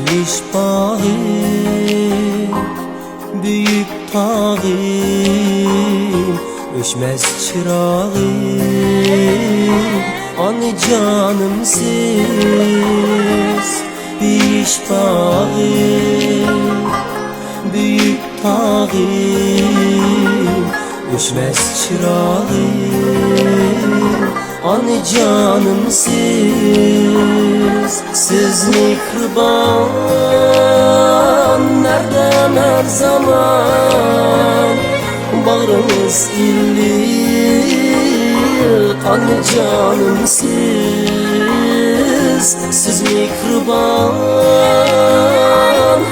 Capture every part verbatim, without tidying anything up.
بېيىش باغىم، بۈيۈك تاغىم، ئۆچمەس چىراغىم، ئانىجانىمسىز. بېيىش باغىم، بۈيۈك تاغىم، ئۆچمەس چىراغىم، ئانىجانىمسىز. سىز مېھرىبان ھەردەم، ھەر زامان، باغرىڭىز ئىللىق، ئانىجانىمسىز. سىز مېھرىبان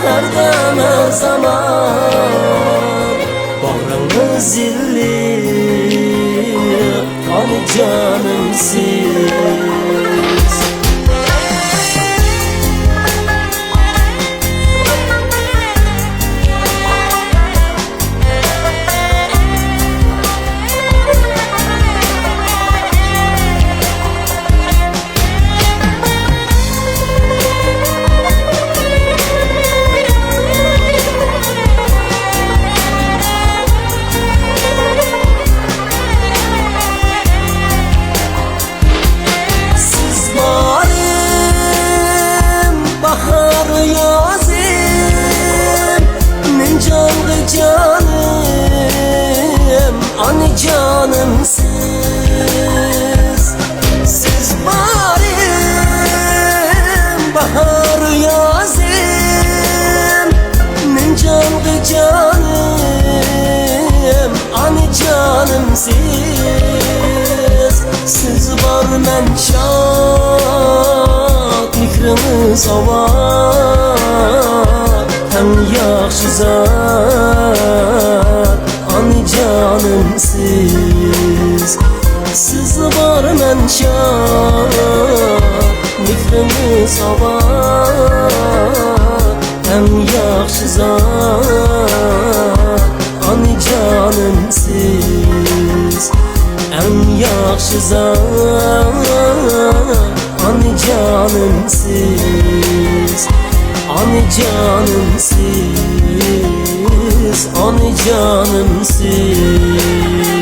ھەردەم، ھەر زامان، باغرىڭىز ئىللىق، ئانىجانىمسىز. سىز بارىم باھار يازىم، مىنجانغا جانىم، ئانىجانىمسىز. سىز بارىم باھار يازىم، مىنجانغا جانىم، ئانىجانىمسىز. سىز بار مەن شاد، مېھرىڭىز ئاۋات، ئەڭ ياخشى زات، ئانىجانىمسىز. سىز بار مەن شاد، مېھرىڭىز ئاۋات، ئەڭ ياخشى زات، ئانىجانىمسىز. ئەڭ ياخشى زات، ئانىجانىمسىز. ئانىجانىمسىز، ئانىجانىمسىز.